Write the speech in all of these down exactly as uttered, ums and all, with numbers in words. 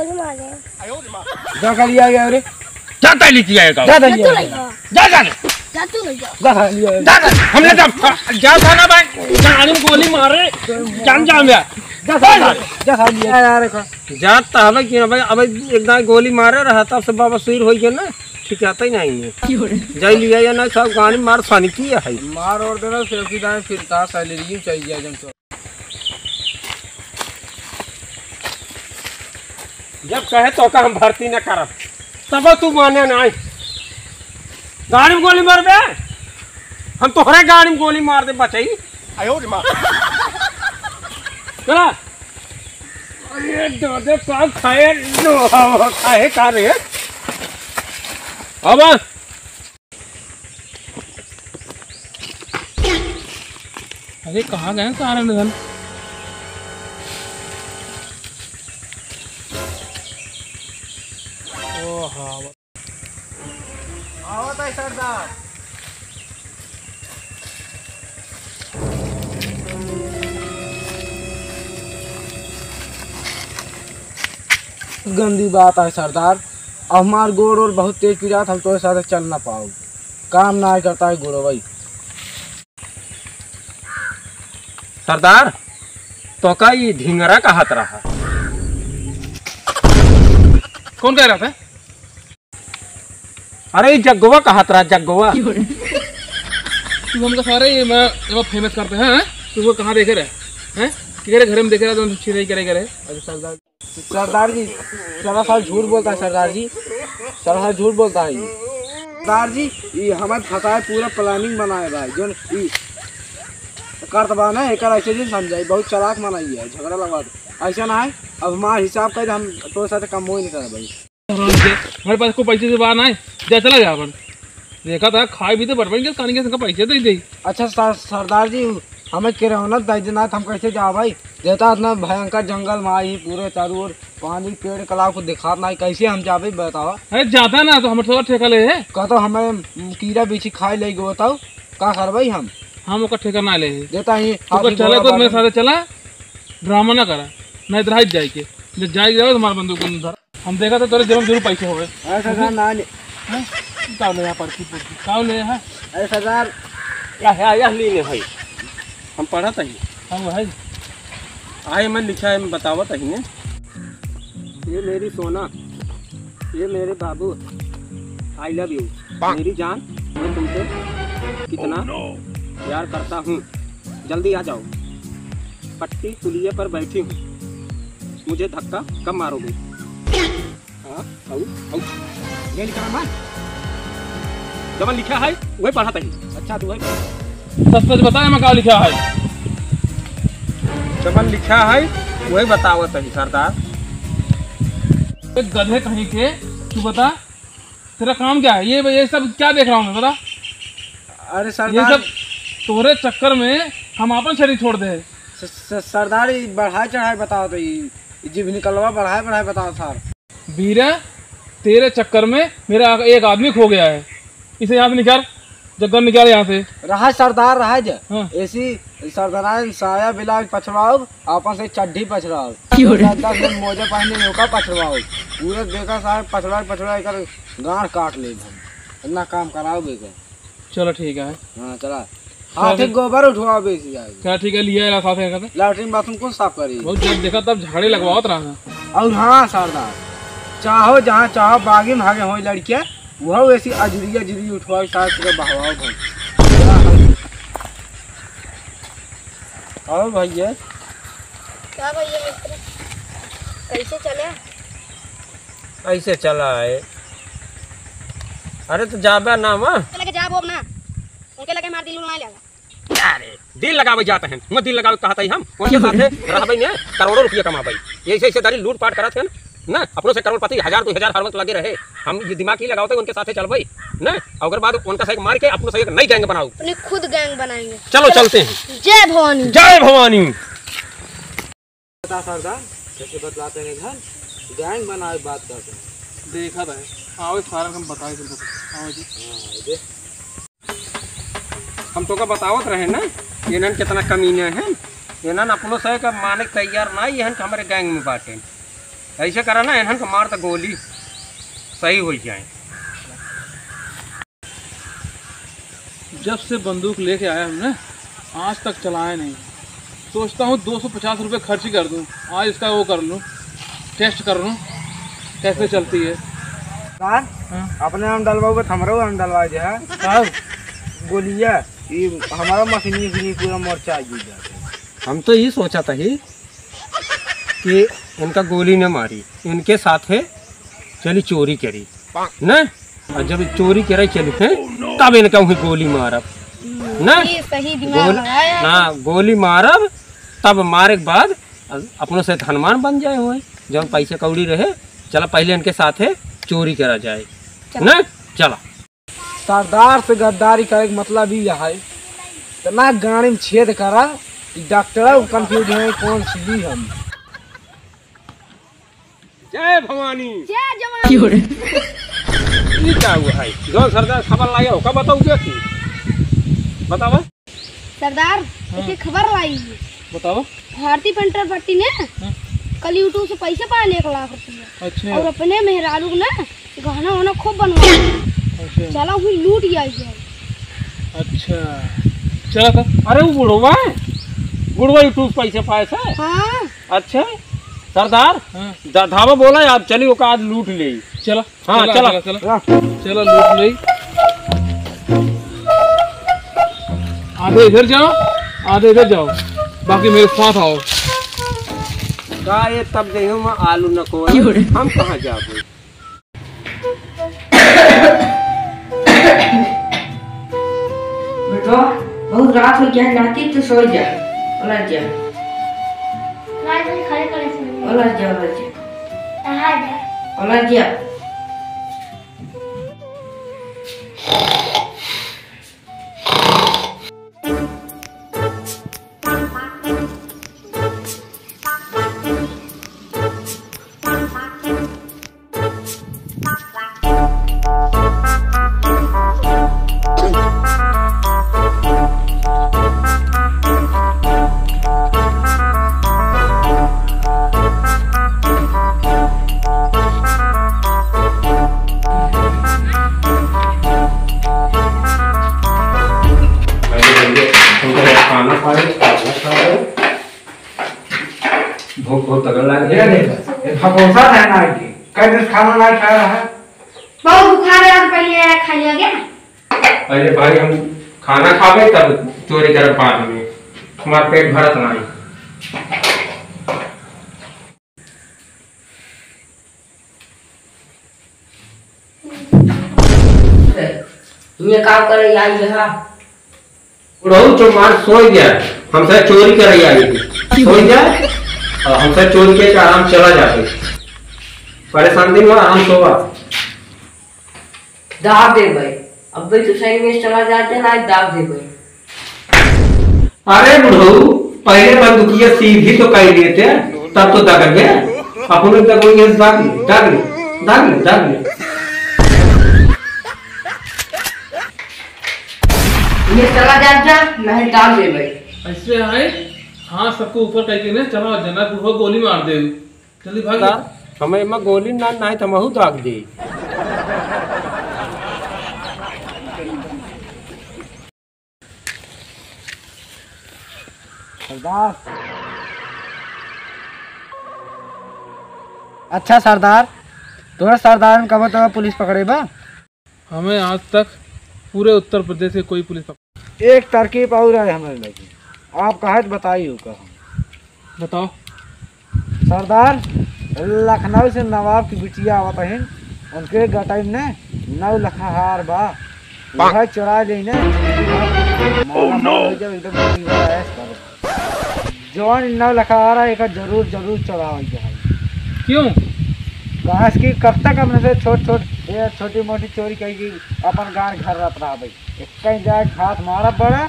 जा का लिया गया रे? जाता लेके आएगा। जा, जा, जा तू ले जा। जा, जा। जा तू ले जा। जा खा लिया। जा, जा। हमने जब जा था ना भाई, गाड़ी में गोली मारे, जान जा मेरा। जा खा लिया। जा खा लिया यार। जाता हवे कि अबे, अबे एक दाई गोली मारे रहा, तब से बाबा सुईर होई गया ना, ठीक आता ही नहीं है। क्यों रे? जाई लिया या ना, सब गाड़ी मार सानी की है। मार और देना, फिर की दाई फिर ता सैलरी चाहिए जन तो। जब कहे तो का हम भर्ती न करब, तब तू माने नाई। गाड़ी में गोली मारबे, हम तोहरे गाड़ी में गोली मार दे बचाई। आयो रे माँ। चला। अरे दादा, का खाए, खाए का रे? अब अरे, कहाँ गए सारे निधन? ओ हाँ। आवत है सरदार। गंदी बात है सरदार, अब हमार गोड़ ओड़ बहुत तेज पिरात, हम तोरे साथे चल ना पाउब। काम ना करता है गोड़ो भाई। सरदार, तो का ई ढिंगरा कहत रहा? कौन कह रहा था? अरे, ई जग्गवा कहत रहा, जग्गवा। तू हमका सारे ये मैं, ये मैं फेमस करते हैं, हैं? तू वो कहाँ देखे रहे? हैं? किधर घरे में देखे रहे, तो छिड़ाई करे करे। अरे सरदार। सरदार जी, सरासर झूठ बोलता है सरदार जी, सरासर झूठ बोलता है ये। सरदार जी, ये हमें फंसाए, पूरा प्लानिंग बनाए बा, जोन ई करत बा ना, एकर ऐसे जिन समझाई, बहुत चालाक मनई है, झगड़ा लगवा दे। ऐसा ना है, अब हमार हिसाब कर, हम तोरे साथ कम मोई नहीं करब भाई। हमारे पास कोई पैसे से बाहर ना है, जा चला जा अपन। देखा था, खाए भी तो बर्बाद कर, कहानी के संग पैसे दे दे। अच्छा सर, सरदार जी, हमें किराना दे देना, तो हम कैसे जाबे? देता इतना भयंकर जंगल में आई, पूरे चारों ओर पानी, पेड़, कलाब को दिखात ना, कैसे हम जाबे बतावा? अरे जाता ना, तो हमरे से ठेका ले है। का तो हमें कीड़ा बिच्छी खाए ले गो बताओ, का करबे हम? हम ओकर ठेका ना ले है। देता ही तू हाथी चला, घोड़ा तो मेरे बाबा। साथ चला, ड्रामा ना करा, नहीं तो रह जाए के। जब जाए जाओ, तुम्हारा बंदूक बंदूक धर। हम देखा था तोरे जेब में जरूर पैसे होवे। अरे सरदार, ना ले। हैं? का ले यहाँ पर्ची पुर्ची? का ले यहाँ? अरे सरदार। या, या, या लीने भाई। हम पढ़त हई। हाँ, वो है। आए मैं लिखा है, मैं बतावत हई ने। ये मेरी सोना, ये मेरे बाबू, I love you। मेरी जान, मैं तुमसे कितना प्यार करता हूँ। जल्दी आ जाओ, पट्टी पुलिये पर बैठी हूँ, मुझे धक्का कब मारोगे? हाँ, आऊ, आऊ। ये लिखा है, जवन लिखा है, वही पढ़त हई। अच्छा, तू वही पढ़। सच सच बताए, मैं का लिखा है? जवन लिखा है, वही बतावत हई, सरदार। ए गधे कहीं के, तू बता, तेरा काम क्या है? ये, ये सब क्या देख रहा हूँ मैं, बता? अरे ये सरदार। सब तोरे चक्कर में हम आपन शरीर छोड़ दे। स-, स-, सरदार, ये बढ़ाए चढ़ाए बताओ तो, ये, ये जीभ निकलवा बढ़ाए बढ़ाए बताओ सर। बीरा, तेरे चक्कर में मेरा एक आदमी खो गया है, इसे यहाँ से निकाल। जग्गन निकाल यहाँ से। रहा सरदार, रहा जा। हाँ। ऐसी सरदारान साया ब्लाउज पछवाओ, आपन से चड्ढी पछवाओ। क्यों रे? दस दस दिन मोजा पहने ओका पछवाओ। पूरा देखा साहब पछवा पछवा एकर गांड काट ले हम। इतना काम कराओ बेकर। चलो ठीक है। हाँ, चला। चलो हाथे फिर। गोबर उठवाओ बेसी जाए। चलो ठीक है, लिया है साथ में। लैट्रिन बाथरूम कौन साफ करी? बहुत जब देखा तब झाड़े लगवावत रहा। और हाँ सरदार, चाहो जहाँ चाहो बागी में भागे होई लड़किया, वह ऐसी अजरी अजरी उठवाओ, सास के बहवाओ भाई। आओ भैया। का भैया मित्र, कैसे चले? ऐसे चला है। अरे तो जाबा ना वहाँ। उनके लगे जाब होब ना, उनके लगे हमार दिल उल ना लगा। अरे, दिल लगावे जात हैं, मैं दिल लगावे कहत हई हम, उनके साथे रहबे ने, करोड़ों रुपया कमाबे। ऐसे ऐसे दारी लूट पाट करत हैं ना, अपनों से करोड़पति हजार दो हजार हर वक्त लगे रहे। हम ये दिमाग ही लगावत है, उनके साथे चलबे ना, और ओकर बाद उनका से एक मार के अपनों से एक नई गैंग बनाओ। अपनी खुद गैंग बनाएंगे। चलो, चलो। चलते हैं। जय भवानी। जय भवानी। बता सरदार, कैसे बतलाते हैं घर? गैंग बनाए बात करते हैं। देखा था, आओ सारा हम बताए तुमको। आओ जी। हाँ, दे। हम तोका बतावत रहे ना, इन्हन कितना कमीने हैं। इन्हन अपनों से का माने के तैयार ना, इहन के हमरे गैंग में बाटे। ऐसे करा ना, इन्हन का मार त गोली सही हो जाए। जब से बंदूक लेके आया हमने, आज तक चलाया नहीं। सोचता हूँ दो सौ पचास रुपये खर्च कर दूँ, आज इसका वो कर लूँ, टेस्ट कर लूँ कैसे चलती है। सर, हाँ? अपने हम डलवाओगे तो हमरो हम डलवा दे है। कब? गोलिया, ये हमारा मशीनी उशीनी पूरा मोर्चा आ गई जाते। हम तो ये सोचा था ही कि इनका गोली न मारी, इनके साथ है चली चोरी करी न, और जब चोरी करे चली है तब इनका वहीं गोली मारब न। ये सही दिमाग गोल-, लगाया। हाँ, गोली मारब, तब मारे के बाद अपनों से हनुमान बन जाए हुए, जौन पैसे कौड़ी रहे। चला पहले इनके साथ है चोरी करा जाए चल। न, चला। सरदार से गद्दारी करे के मतलब ई है, इतना गाड़ी में छेद करा कि डॉक्टर confuse है कौन सी ली हम। जय भवानी। जय जवानी। क्यों रे? ई का हुआ है? जौन सरदार खबर लाया हो, का बताऊ क्या थी? बतावा। सरदार, हाँ। एक खबर लाई है। बतावा। भारती पेंटर पट्टी ने हाँ। कल YouTube से पैसे पाए एक लाख रुपया। अच्छा। और अपने मेहरारू ने गहना वहना खूब बनवा। अच्छा। चला हुई लूट आई जाए। अच्छा, चला था। अरे वो बुढ़वा है, बुढ़वा YouTube पैसे पाए से। हाँ। अच्छा सरदार, हाँ। धा-, धावा बोला आप चली ओका आज लूट ले। चला। हाँ, चला, चला। चला, चला। चला, लूट ले। आधे इधर जाओ, आधे इधर जाओ, बाकी मेरे साथ आओ। का ये तब देहु में आलू न को, क्यों रे? हम कहाँ जाबो? बेटवा, बहुत रात हो गया है, नाती, तू सो जा। ओला जा। रात में खाली करे से नहीं। ओला जा, ओला जा। कहाँ जा? ओला जा। पहले भैया, तुमको खाना खा लो, खाना खा लो। भूख बहुत तगड़ लग रही है। ये भरोसा है ना कि कई दिन खाना नहीं खाया है। बहुत बुखार है, पहले आया, खा लिया क्या? अरे भाई, हम खाना खावे तब चोरी करब बाद में, हमार पेट भरत नहीं। ये का करे आई रहा? बुढ़ऊ चुप मार, सोई जा, हमसे चोरी करे आई थी। सोई जा, और हमसे चोरी के आराम चला जाते। परेशान दिन भर आराम सोवा। दाब दे भाई, अब भाई तू सही में चला जाते ना, दाब दे भाई। अरे बुढ़ऊ, पहले बंदूकिया सीधी तो कर लेते, तब तो दग गए। अपने दग गए, दाग ले, दाग ले, दाग ले, दाग ले। ये चला जा, जा, नहीं दाब दे भाई। ऐसे है, हाँ, सबको ऊपर करके ना चला, जना बुढ़ऊ गोली मार दे। जल्दी भाग। हमें एमा गोली ना, ना है तो हमहू दाग दे। सरदार। अच्छा सरदार, तोरा सरदारन कबो तो पुलिस पकड़े बा? हमें आज तक पूरे उत्तर प्रदेश के कोई पुलिस पकड़ एक तरकीब और है हमारे लगे, आप कहे तो बताई हो का हम। बताओ। सरदार, लखनऊ से नवाब की बिटिया आवत है, उनके गटाई में नौ लखा हार बा, वह चुरा लेने। Oh, no! माला माल हो जाओ, एकदम पूरी हो जाए, ऐश करो। जवान नौ लखा हार है, एक जरूर, जरूर चुरावल जाए। क्यों? काहे कि कब तक हमने से छोट, छोट, ये छोटी मोटी चोरी करी कि अपन गांव घर रत रहा भाई। एक कहीं जाए हाथ मारा पड़ा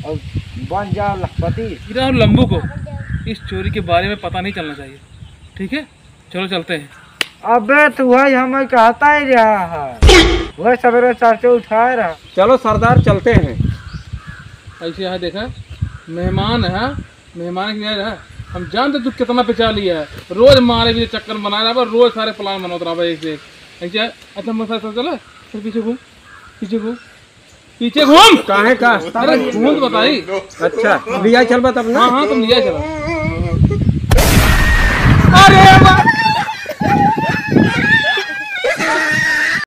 और बन जाओ लखपति। हीरा और लंबू को इस चोरी के बारे में पता नहीं चलना चाहिए, ठीक है? चलो चलते हैं। अबे तू है, हमें कहता ही रहा है, वह सवेरे चर्चे उठाए रहा। चलो सरदार, चलते हैं। ऐसे यहाँ देखा, मेहमान है, मेहमान के यहाँ रहा। हम जानते तू कितना पिछा लिया है, रोज मारे भी चक्कर बना रहा है, रोज सारे plan बनावत रहा है एक से एक। ऐसे, अच्छा, मसा चला, फिर पीछे घूम, पीछे घूम, पीछे घूम। काहे का? अरे घूम तो बताई। अच्छा, लिया चलबा तब ना। हाँ, हाँ, तुम लिया चला। अरे वाह!